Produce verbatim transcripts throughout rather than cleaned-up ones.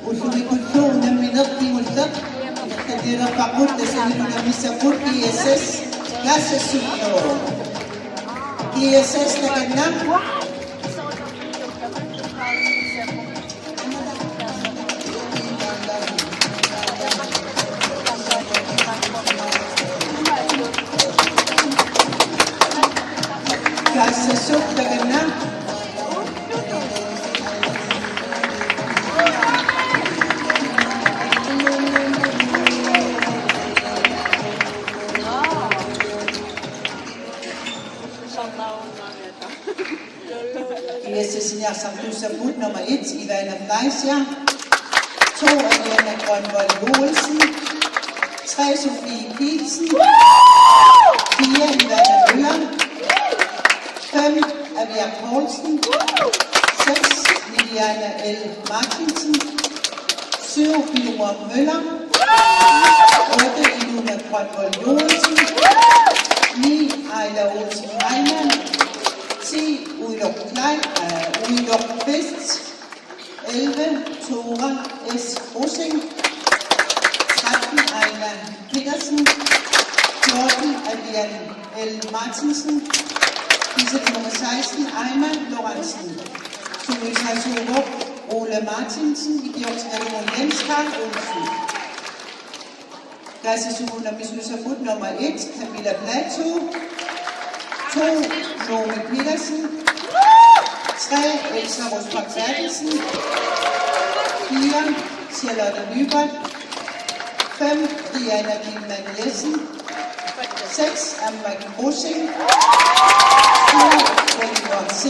Ullumikullu unammineq kingulleq, ingerlalerpakka tassani unammissapput G S S Klassesukkut. G S S takanna. Klassesukkut takanna. G S S-imi arsartuussapput nummer et, Ivana Fleischer. To, Aniana Grønvold Joelsen. Tre, Sofie Kielsen. Fire, Ivana Møller. Fem, Avia Poulsen. Seks, Liliana L. Martinsen. Syv, Fiona Møller. Otte, Ilona Grønvold Joensen. Ni, Ejla Olsen Heilmann. Ti, Udo Klein, øh, Udo Kvist. Elleve, Thora S. Rosing. Tretten, Ejla Petersen. Fjorten, Adrian L. Martinsen. Bisidder nummer seksten, Ejma Lorentzen. Sumut Sasuvo, Ole Martinsen, Idiot Kalimo, Jens Karl Olsen. Klassesukkup unammissapput nummer et, Camilla Platou. To, Nome Petersen. Tre, Elsa Rosbach Berthelsen. Fire, Charlotte Lyberth. Fem, Diana Kielmann Jessen. Seks, Anna Rosing. Syv, Oliver C.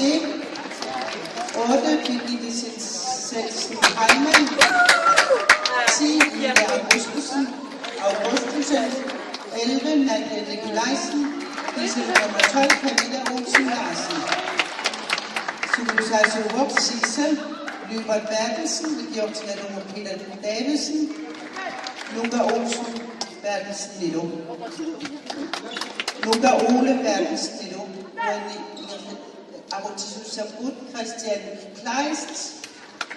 Otte, Birgitte Selsen Heilmann. Ti, Ida Augustussen. Augustussen. Elleve, Nadia Nikolajsen. Bisidder nummer tolv, Camilla Olsen Larsen. Sumut Sasuvo, Sisse Lyberth Berthelsen, Georg Peter Davidsen, Luca Olsen Berthelsen Lilo. Luca Ole Berthelsen Lilo. Aputissuussaapput Christian Kleist,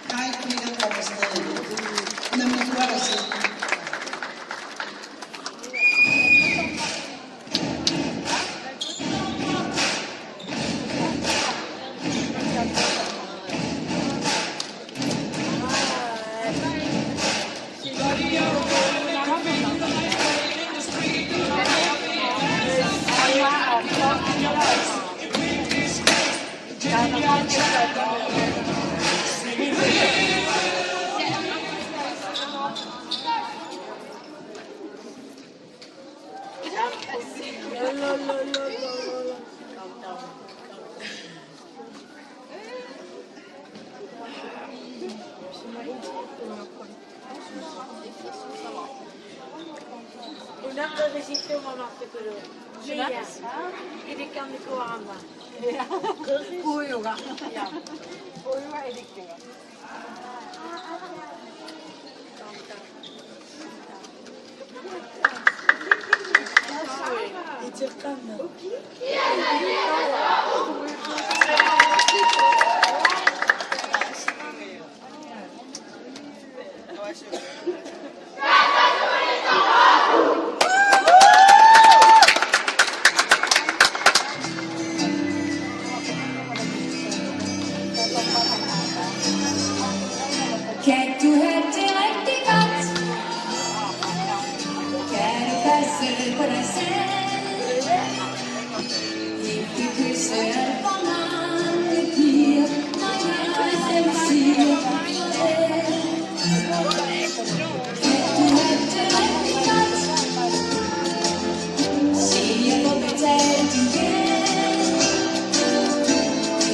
Kai Peter Kommerstedt. Unammiuaritsi. Una qerisillugu mamartukuluuvoq. Suna? Ilikkarnikuugama. Puujuga. Ja. Puujuga ilikkuga. Kan du have det rigtig godt? Kan du passe på dig selv? Ikke kysse alt for meget, det giver, når jeg selv siger farvel. Kan du have det rigtig godt? Se at få betalt igen.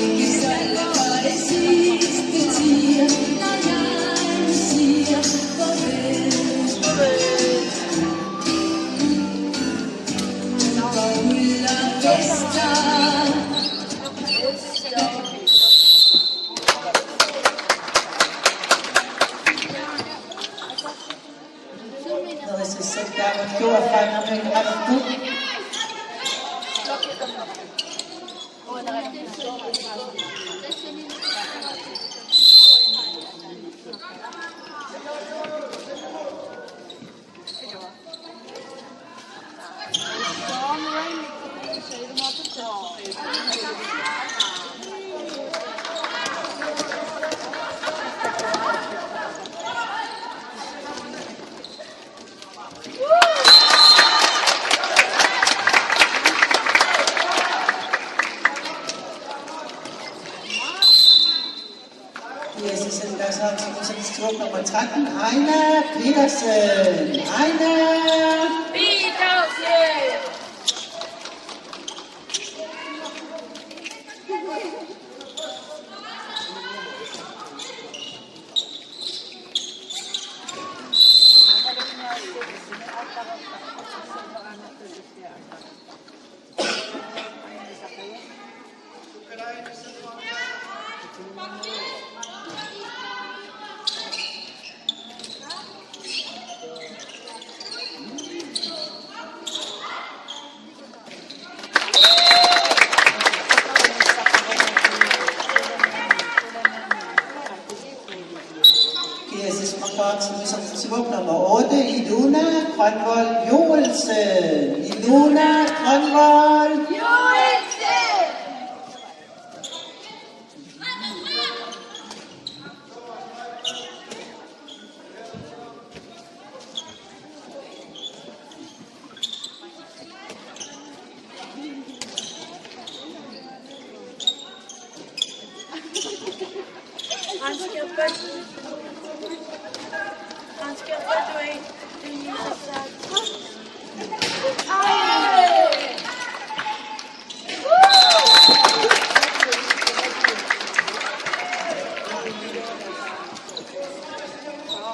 Ikke sådan for det sidste tier, når jeg nu siger farvel. Du går ud og fester. Yes, så der er så nummer tretten, Ejner Petersen. Ejner Petersen! Yes, nummer otte, Ilona Grønvold Joelsen. Ilona Grønvold Joelsen!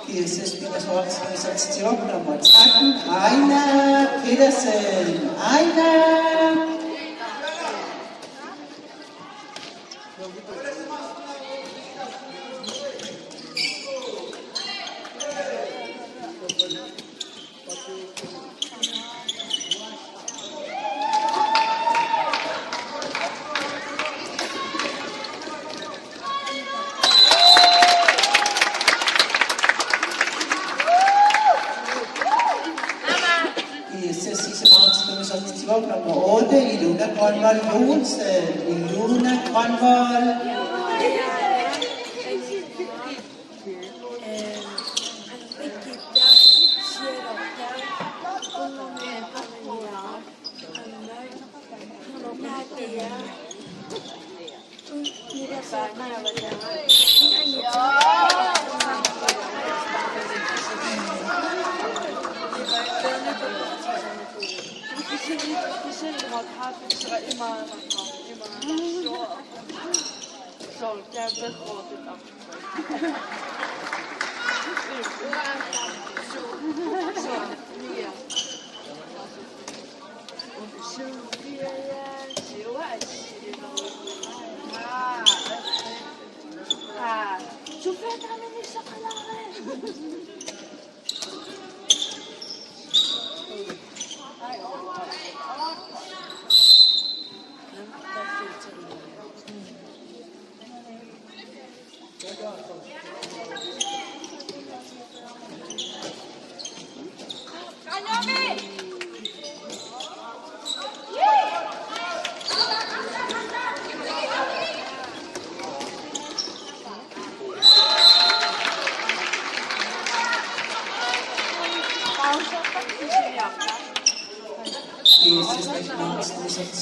Yes, yes, vi har så også sat til nummer tretten, Ejner Petersen. Ejner! Grønvold Joensen, Ilona Grønvold.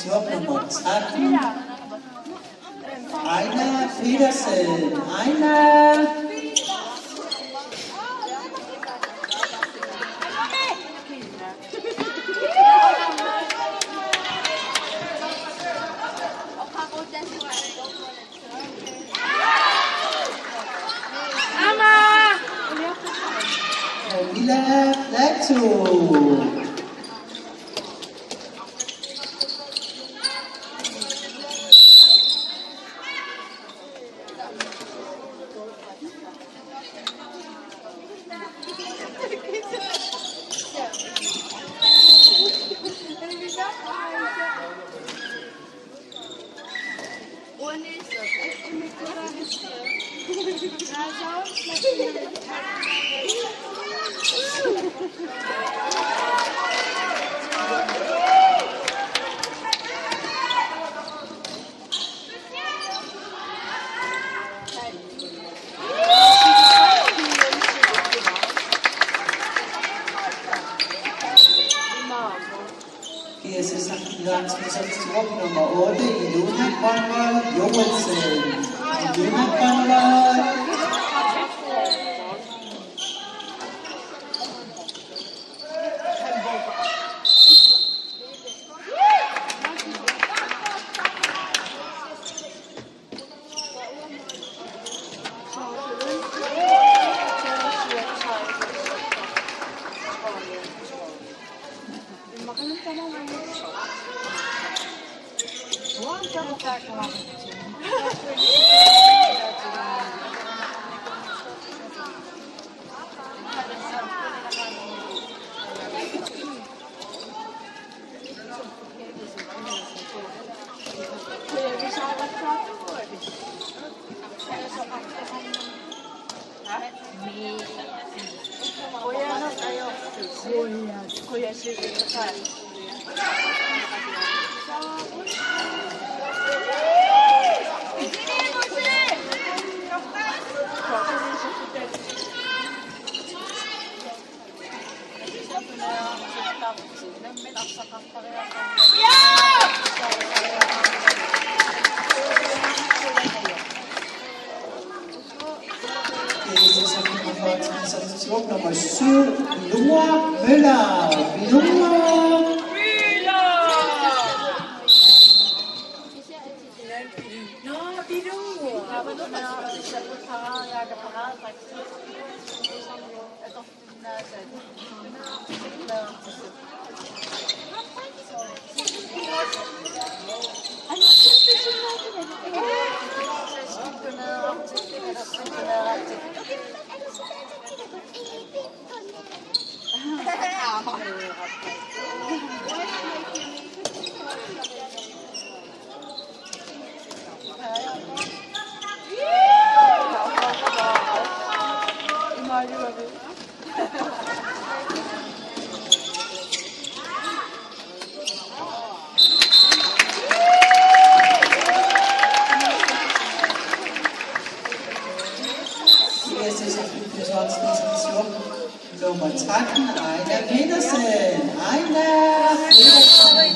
Nummer tretten. Ejner Petersen. Ejner. Camilla Plato. Nummer otte, Ilona Grønvold Joensen. Ilona Grønvold. Nummer syv, Noah Møller. Noah Møller. tretten, Ejner Petersen. Ejner Petersen.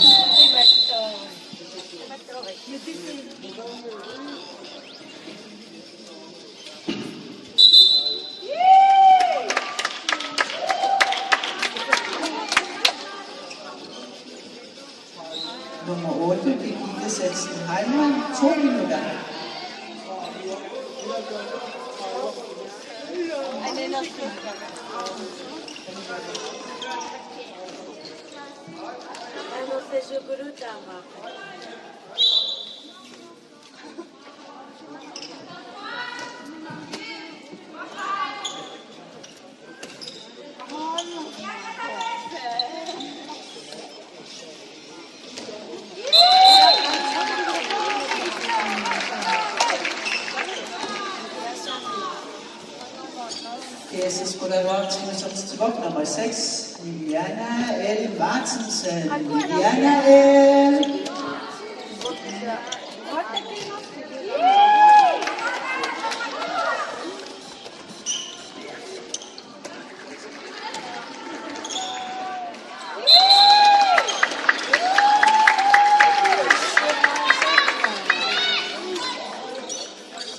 Nummer otte, Birgitte Svendsen Heilmann, to minutter. G S S Gulerod, nummer seks, Liliana L. Martinsen. Liliana L.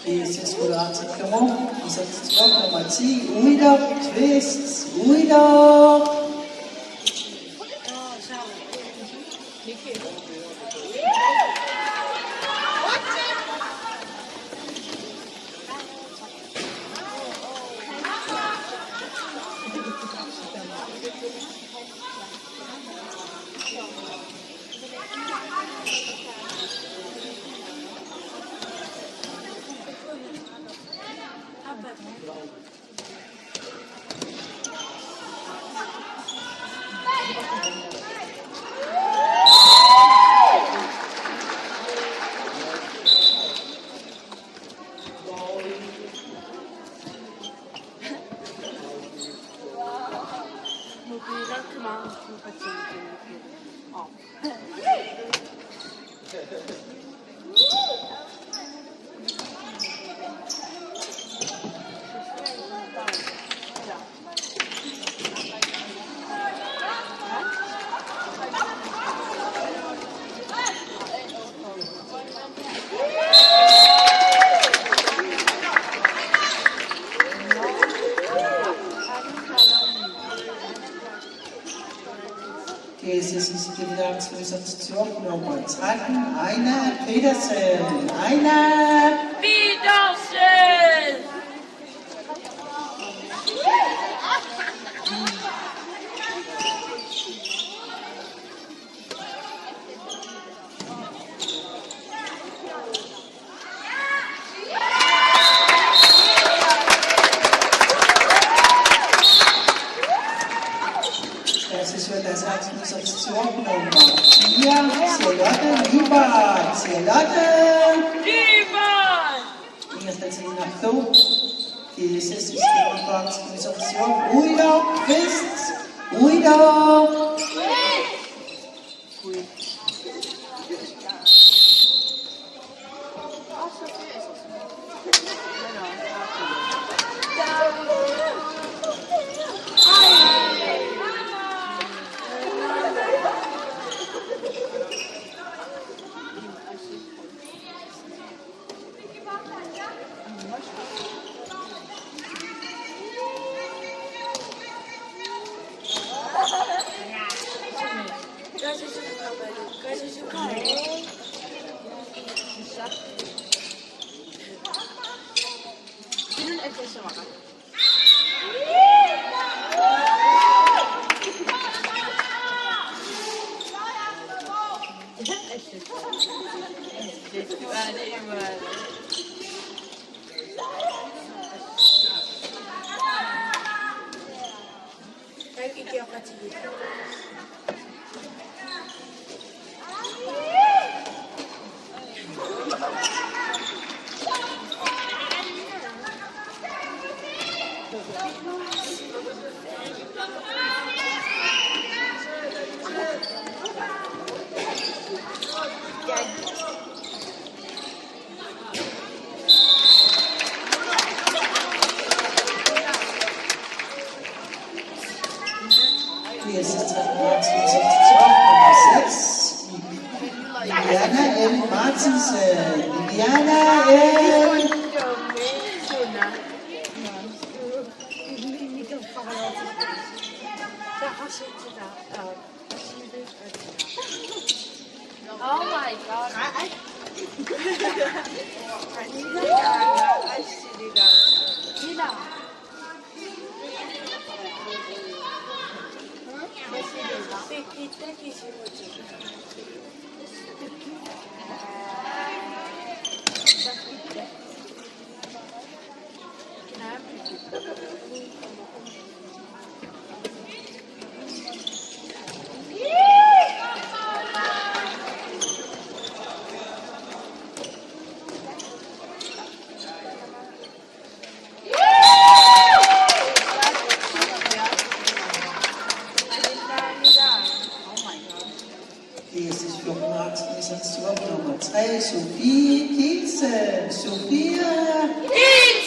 G S S Gulerod, nummer ti, Uidok Kvist, Uidok. G S S-ip kandidatskifteqartoq nummer tretten, Ejner Petersen. Ejner Petersen! Klassisk Søndagsaktion, nummer fire, Charlotte Lyberth. Charlotte Lyberth! Ingerlatsiinnarlugu. G S S-ip kandidatskifteqartoq Uidok Kvist. Uidok. Anna L. Oh my God. Yes, it's from Martin, it's on nummer tre, Sofie Kielsen. Sofie Kielsen!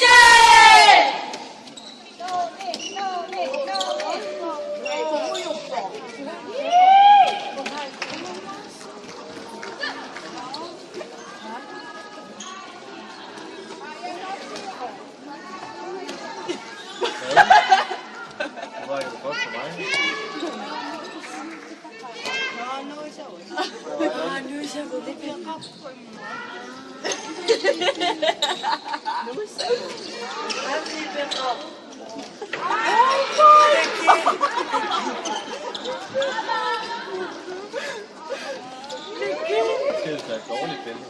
Det er et dårligt billede.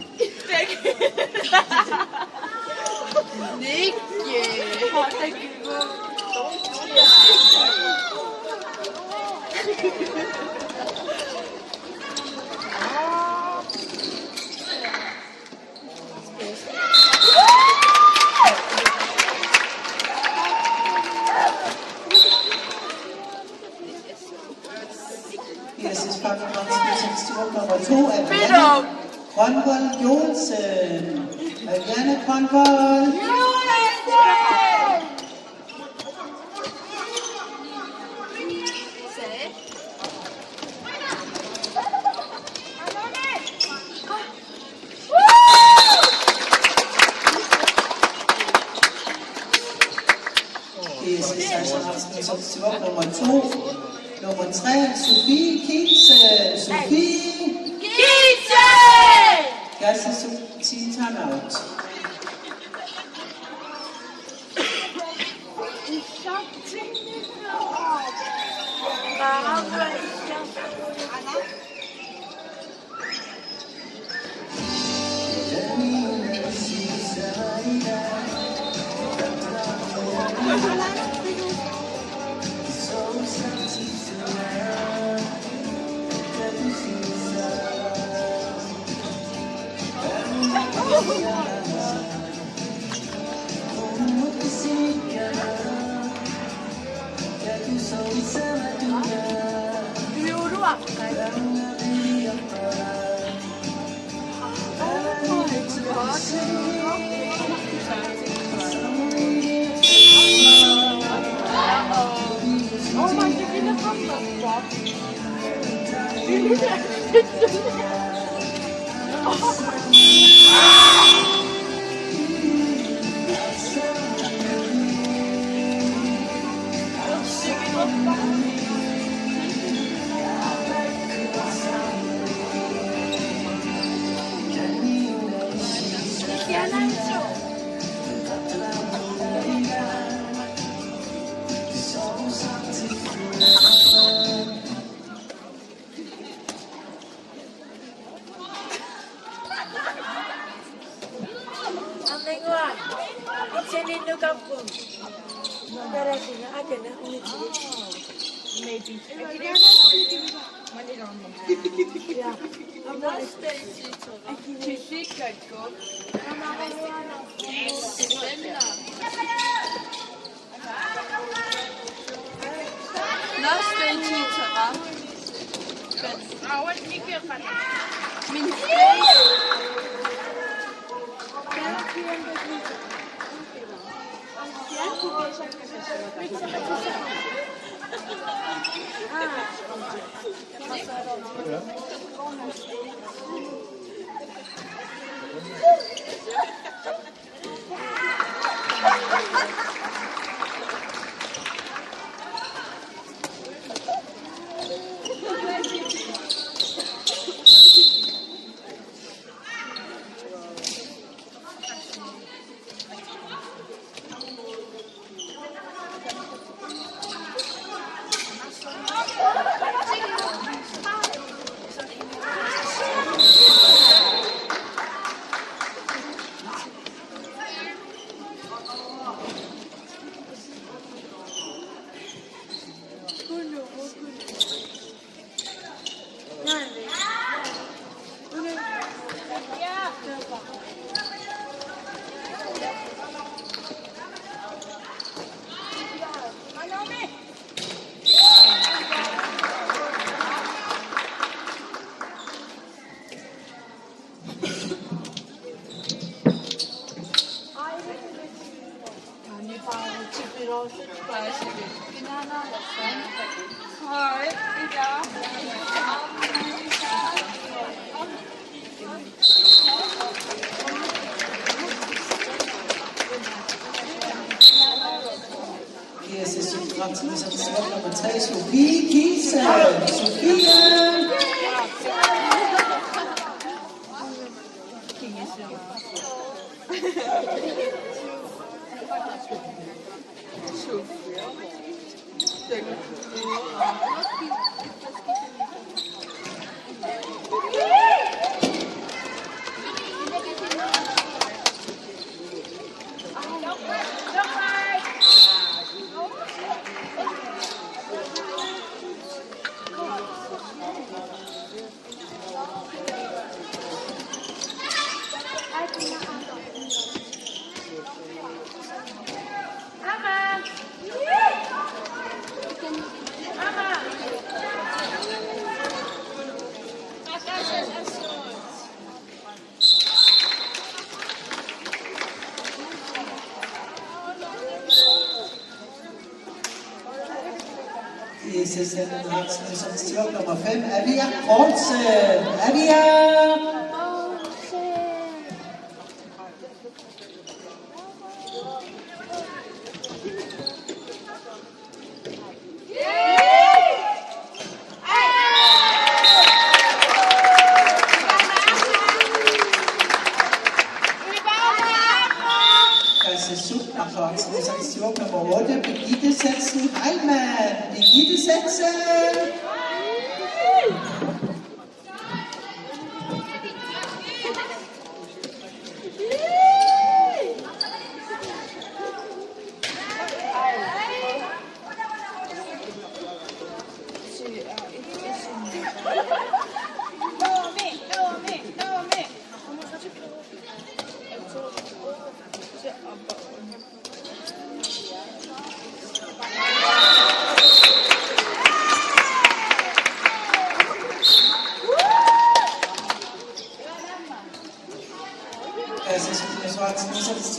Nikke. Yes, it's femoghalvtreds nummer to af Marianne Grønvold Joensen. Marianne Grønvold. Yes, seksten halvtreds nummer to. Nummer tre, Sofie Kielsen. Sofie Kielsen! Klassisk time out. Maybe. Yeah. Last day teacher, hva'? Min face. Yes, yes, yes, yes, yes, nummer tre, Sofie Kielsen. Sofie! Yes, yes, yes, yes, nummer fem, Avia Poulsen. Avia! Kalaallisut, Kalaallisut, nummer otte, Birgitte Sachsen Heilmann. Birgitte Sachsen.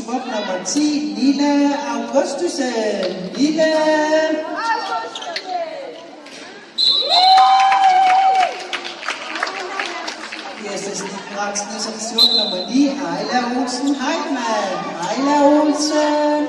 Nummer ti, Nina Augustussen. Nina! Yes, yes, nummer ni, Ejla Olsen Heilmann. Ejla Olsen.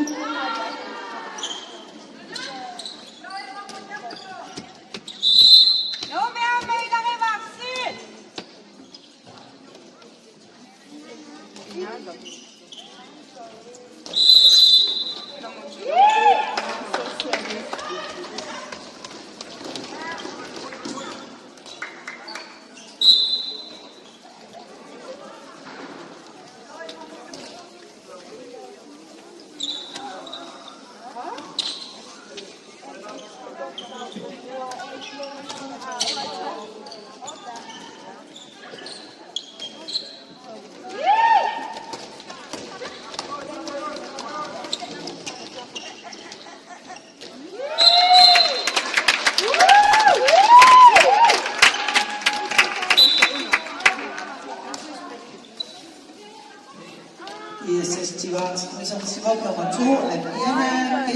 Yes, yes, Tivoli, som Tivoli nummer to, Adriana G.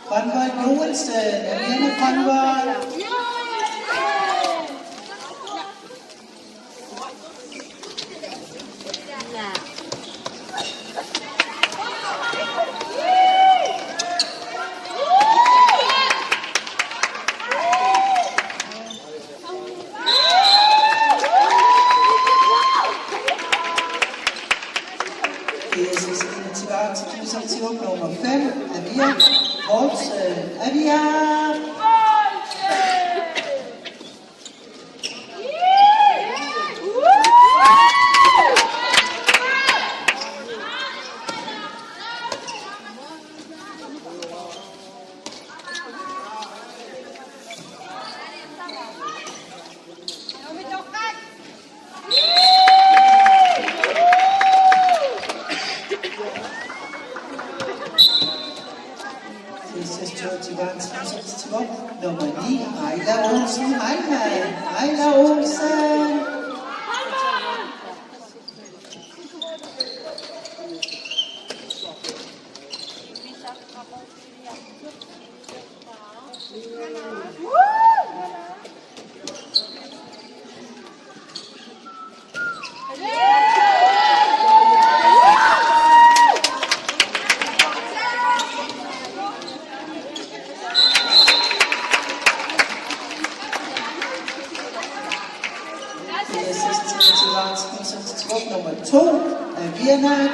Grønvold Joensen, Adriana Grønvold. Yes, yes, yes, Tivoli, Tivoli, Tivoli nummer fem, Avia Poulsen, Avia.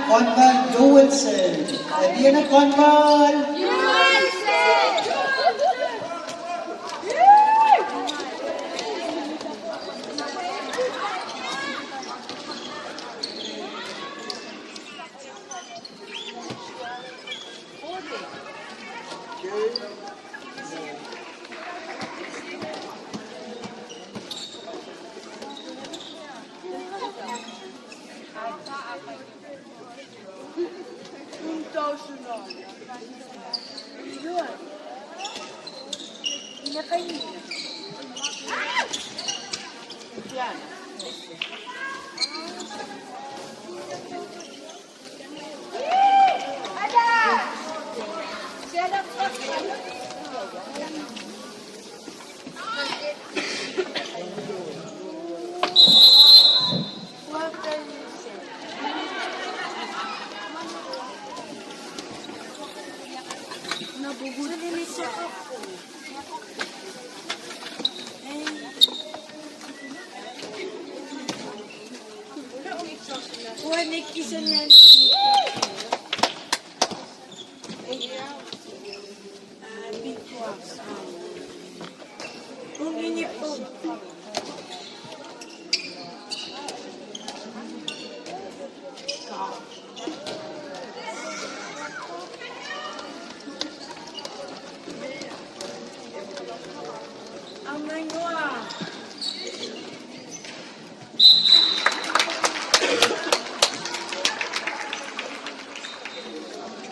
Grønvold Joelsen. Aviana Grønvold.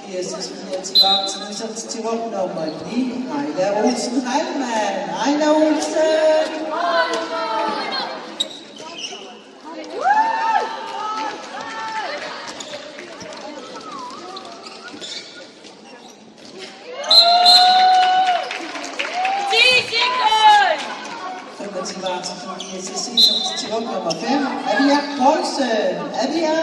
Yes, yes, yes, yes, yes, yes, nummer ni, Aila Olsen Heilmann. Aila Olsen! Nummer fem, Avia Poulsen. Avia!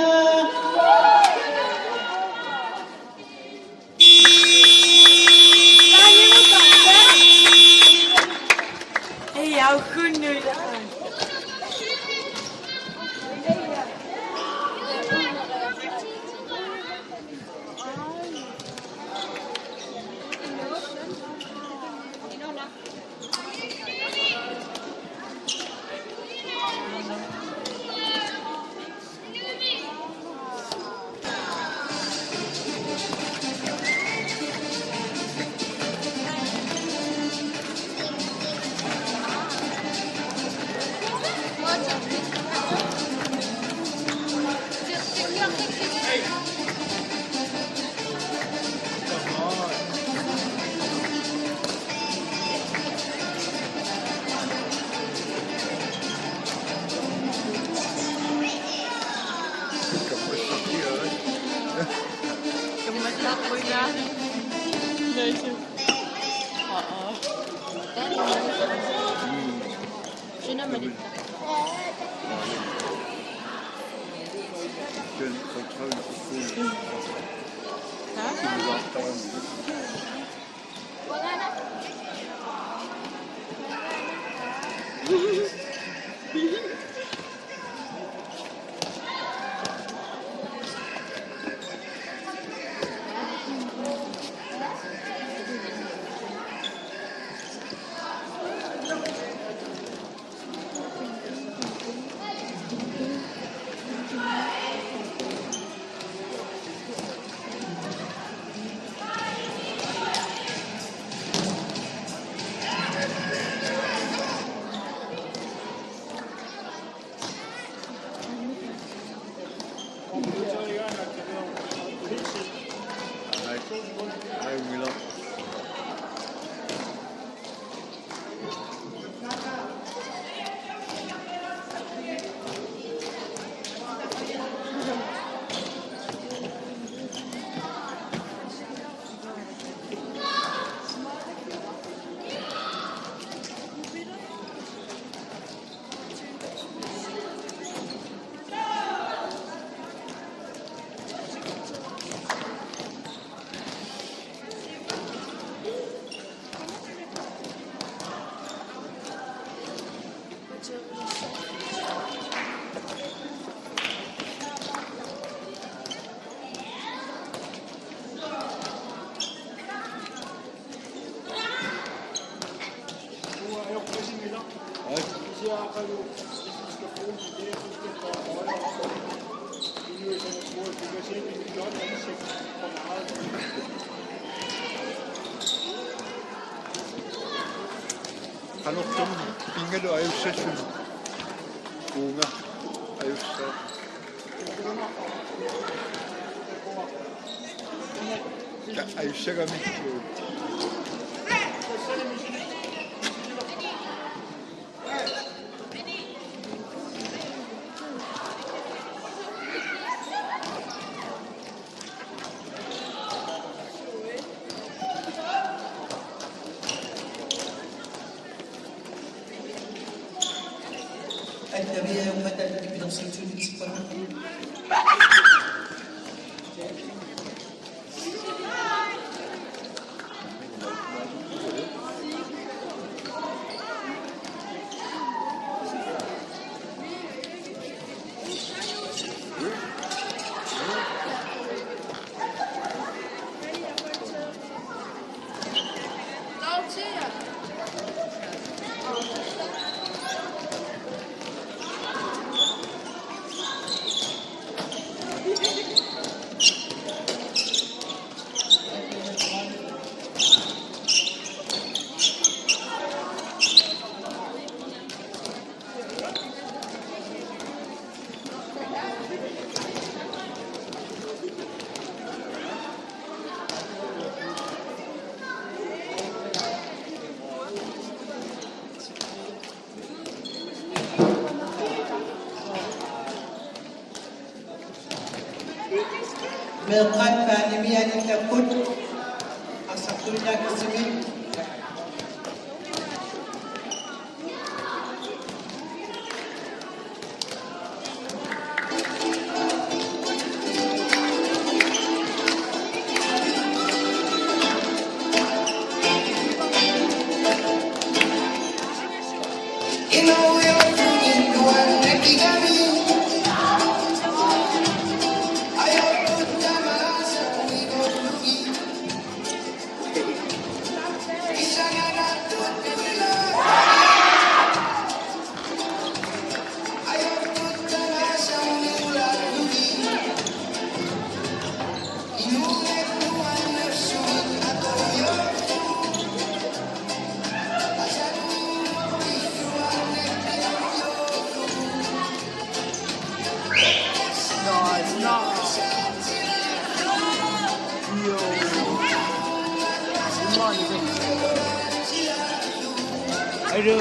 Ei, au, kun nu. Qanortoq pingalu ajussalluni. Uunga ajussaa. Ka ajussagami. Attaviajummata pilersuisuulitsippara. Meeqqat pandemianikkut arsartuinnaakkasimik. Aduh.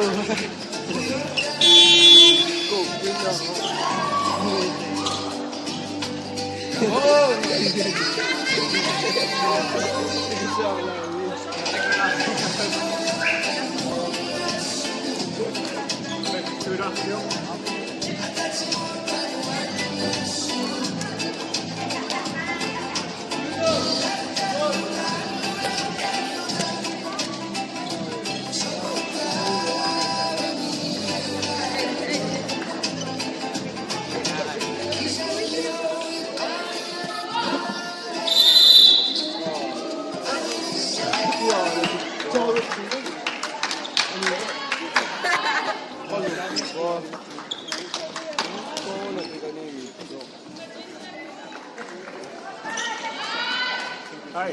Hej.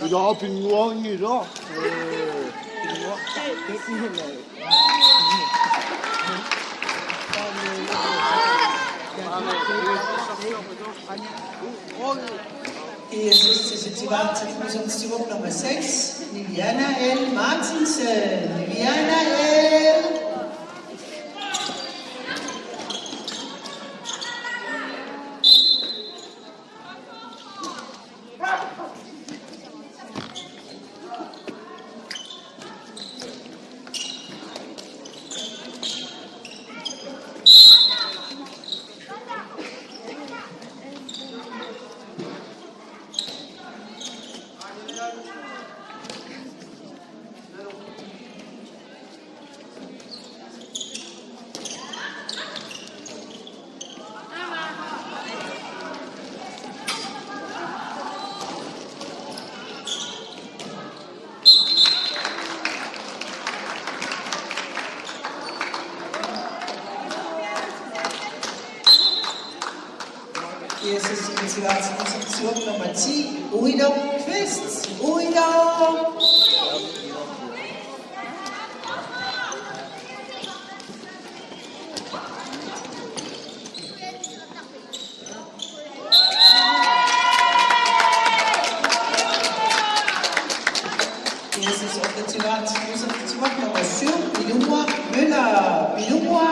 Ila pinnguaanngilaq. Iissussisitivaartut nummer seks, Niviana L. Martinsen. Niviana L. Til nummer ti, Udo Kvist. Udo! Yes, it's off the two out. Who's off the two out? Nummer syv, Ilumua Møller. Ilumua!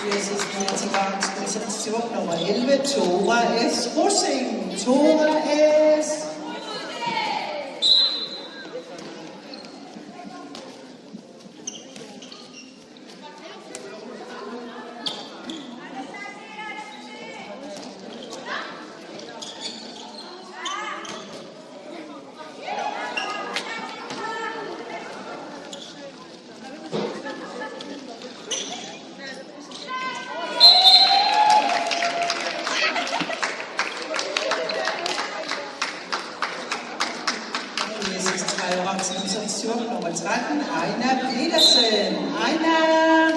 Yes, it's nummer elleve, Tora S. Rosing. Tora S. Nummer tretten, Ejner Petersen. Ejner!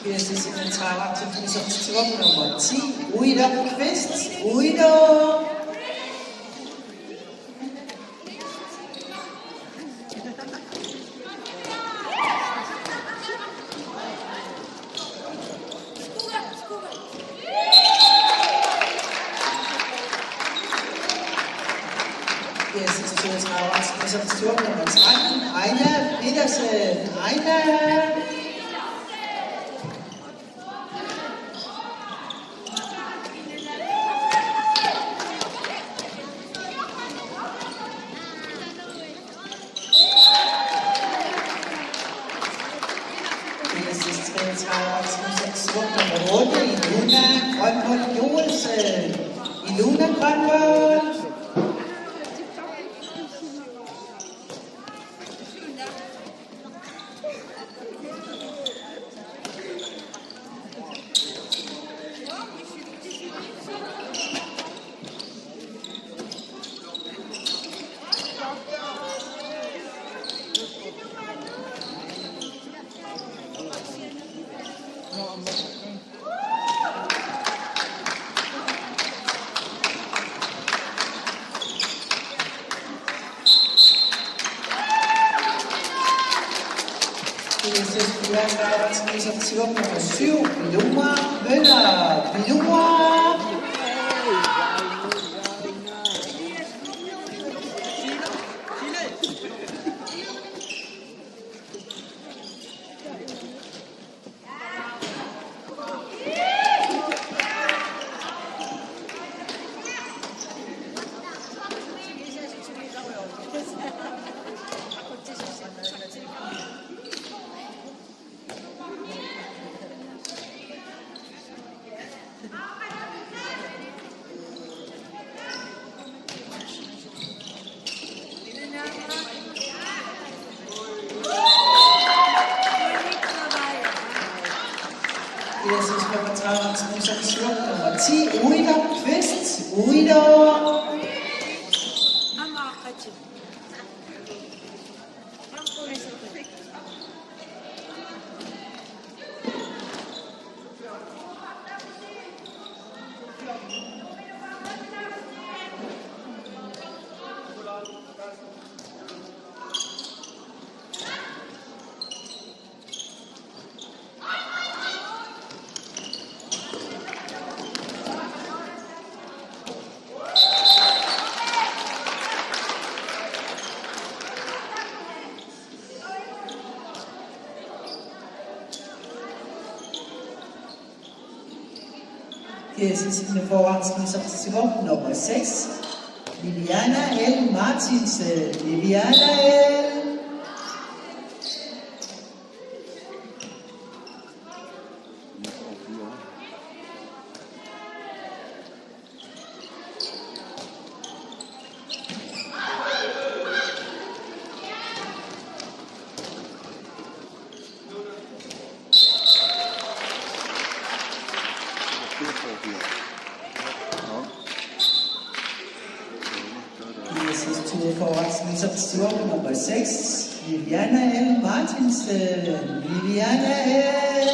Yes, it's in the tower to finish up to nummer ti, Uido Kvist. Uido! Yes, it's toogtredive, og så nummer tretten, Ejner Petersen. Ejner! Nummer otte, Ilona Grønvold Joelsen. Ilona Grønvold. Nummer syv, Vilumar Møller. Vilumar! Uida Kvist, Uida. G S S-ip forwardinut isertitaq nummer seks, Viviana L. Martinsen. Viviana L. G S S-ip forwardinut isertitaq nummer seks, Viviana L. Martinsen. Viviana L.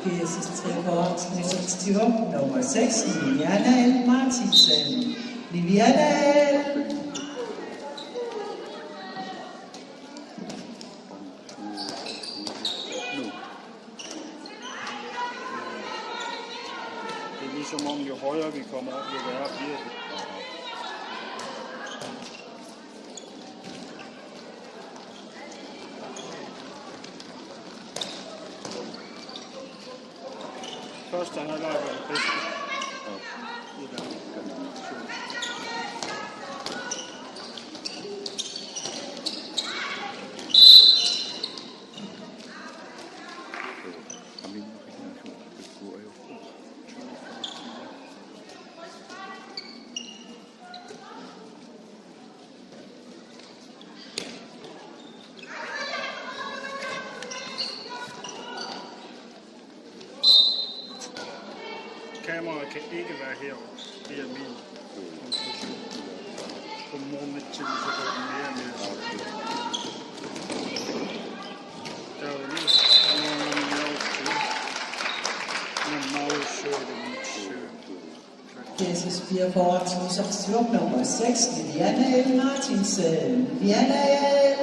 G S S-ip forwardinut isertitaq nummer seks, Viviana L. Martinsen. Viviana L. Det er ligesom om, jo højere vi kommer op, jo værre bliver det. Første halvleg var det bedste. Ja. I den kombination. Kameraet kan ikke være herovre. Det er min konklusion. På morgenmiddagen, så går den mere og mere. Der er jo mest, der er jo mest, men meget sødt, sødt. G S S-ip forwardinut isertitaq nummer seks, Viviana L. Martinsen. Viviana L.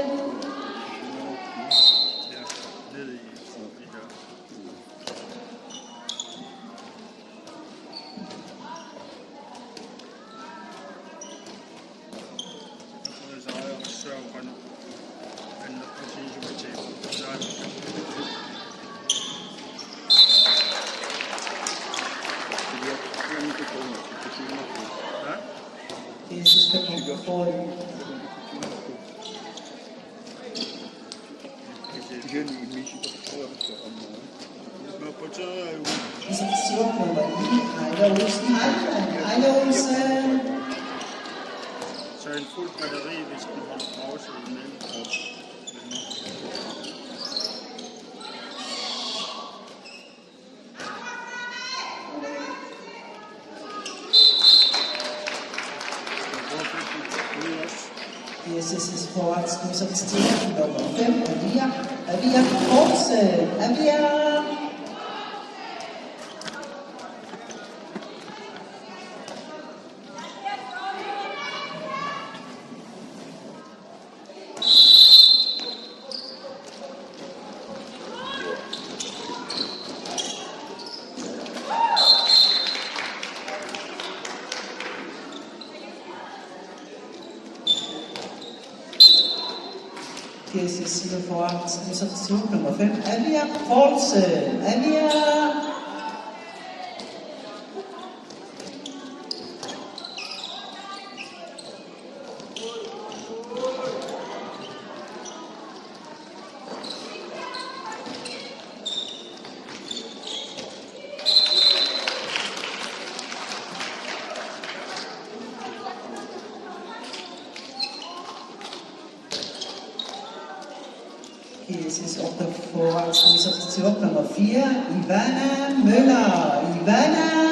Isertitaq nummer ni, Ejler Olsen. Ejler Olsen. Så en fuld batteri, hvis den holder pause imellem. G S S-ip forwardinut isertitaq nummer fem, Avia, Avia Poulsen, Avia. G S S-ip forwardinut isertitaq nummer fem, Avia Poulsen, Avia. Yes, yes, op for nummer fire, Ivana Møller. Ivana